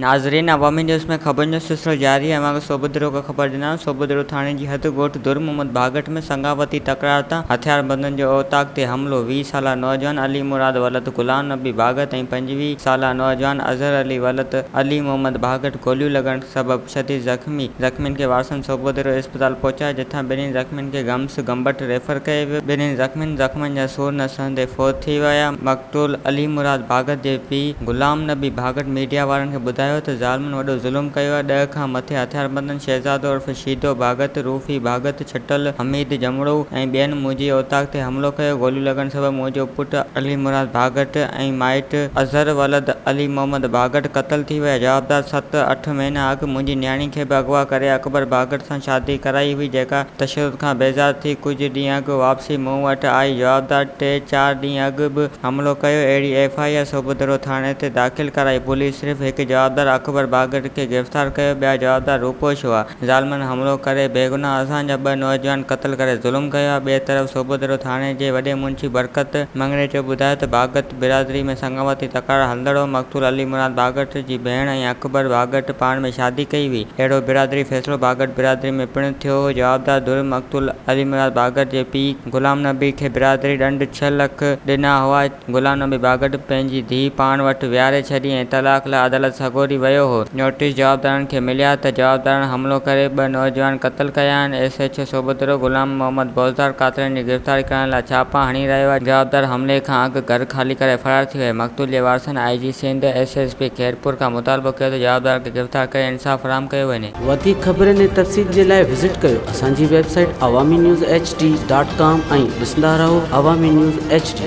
ناظرين عوامي نيوز ۾ خبرن جو سلسلو جاري آهي اوهان کي صوبودڙو کان خبر ڏنا صوبودڙو ٿاڻي جي حد ڳوٺ در محمد ڀاڳٽ ۾ سنگاوتي تڪرار تان هٿياربندن جو اوطاق تي حملو 20 سالا نوجوان علي مراد ولد غلام نبي ڀاڳت ۽ 25 سالا نوجوان اظهر علي ولد علي محمد ڀاڳٽ گوليون لڳڻ سبب شديد زخمي زخمين کي وارثن صوبودڙو اسپتال پهچايو جتان ٻنهي زخمين کي گمس گمبٽ ريفر ڪيو ويو ٻنهي زخمين زخمن جا سور نه سهندي فوت ٿي ويا مقتول علي مراد ڀاڳت جي پيء غلام نبي ڀاڳت ميڊيا وارن کي ٻڌايو ته ظالمن وڏو ظلم ڪيو آهي، ڏهه کان مٿي هٿياربندن شهزادو عرف شيدو ڀاڳت، روفي ڀاڳت، ڇٽل، حميد جمڙو ۽ ٻين منهنجي اوطاق تي حملو ڪيو، گوليون لڳڻ سبب منهنجو پٽ علي مراد ڀاڳت ۽ مائٽ اظهر ولد علي محمد ڀاڳت قتل ٿي ويا، جوابدار ست اٺ مهينا اڳ منهنجي نياڻي کي به اغوا ڪري اڪبر ڀاڳت سان شادي ڪرائي هئي جيڪا تشدد کان بيزار ٿي ڪجهه ڏينهن اڳ واپسي مون وٽ آئي، جوابدار ٽي چار ڏينهن اڳ به حملو ڪيو، اهڙي ايف I R Sobhodero ٿاڻي تي داخل ڪرائي، پوليس صرف هڪ جوابدار اڪبر باگڙ کي گرفتار ڪيو، ٻيا جوابدار روپوش هئا، ظالمن حملو ڪري بيگناهه اسان جا ٻه نوجوان قتل ڪري ظلم ڪيو آهي، ٻئي طرف سوڀودڙو ٿاڻي جي وڏي منشي برڪت مڱريجو ٻڌايو ته ڀاڳت برادري ۾ سنگاوتي تڪرار هلندڙ هو، مقتول علي مراد ڀاڳت جي ڀيڻ ۽ اڪبر ڀاڳت پاڻ ۾ شادي ڪئي هئي، اهڙو برادري فيصلو ڀاڳت برادري ۾ پڻ ٿيو هو، جوابدار ڌر مقتول علي مراد ڀاڳت جي پيء غلام نبي کي برادري ڏنڊ ڇهه لک ڏنا هئا، غلام نبي ڀاڳت پنهنجي ڌيء پاڻ وٽ ويهاري ڇڏي ۽ طلاق لاء عدالت سڳوري ويو هو، نوٽيس جوابدارن کي مليا ته جوابدارن حملو ڪري ٻه نوجوان قتل ڪيا آهن، S H O Sobhodero Ghulam Muhammad Bozdar قاتلن جي گرفتاري ڪرڻ لاء ڇاپا هڻي رهيو آهي، جوابدار حملي کان اڳ گهر خالي ڪري فرار ٿي ويا، مقتول جي وارثن I G Sindh, S S P Khairpur کان مطالبو ڪيو ته جوابدارن کي گرفتار ڪري انصاف فراهم ڪيو وڃي. وڌيڪ خبرن ۽ تفصيل جي لاء وزٽ ڪيو اسان جي website Awami news H D dot com ۽ ڏسندا رهو عوامي نيوز ايڇ ڊي.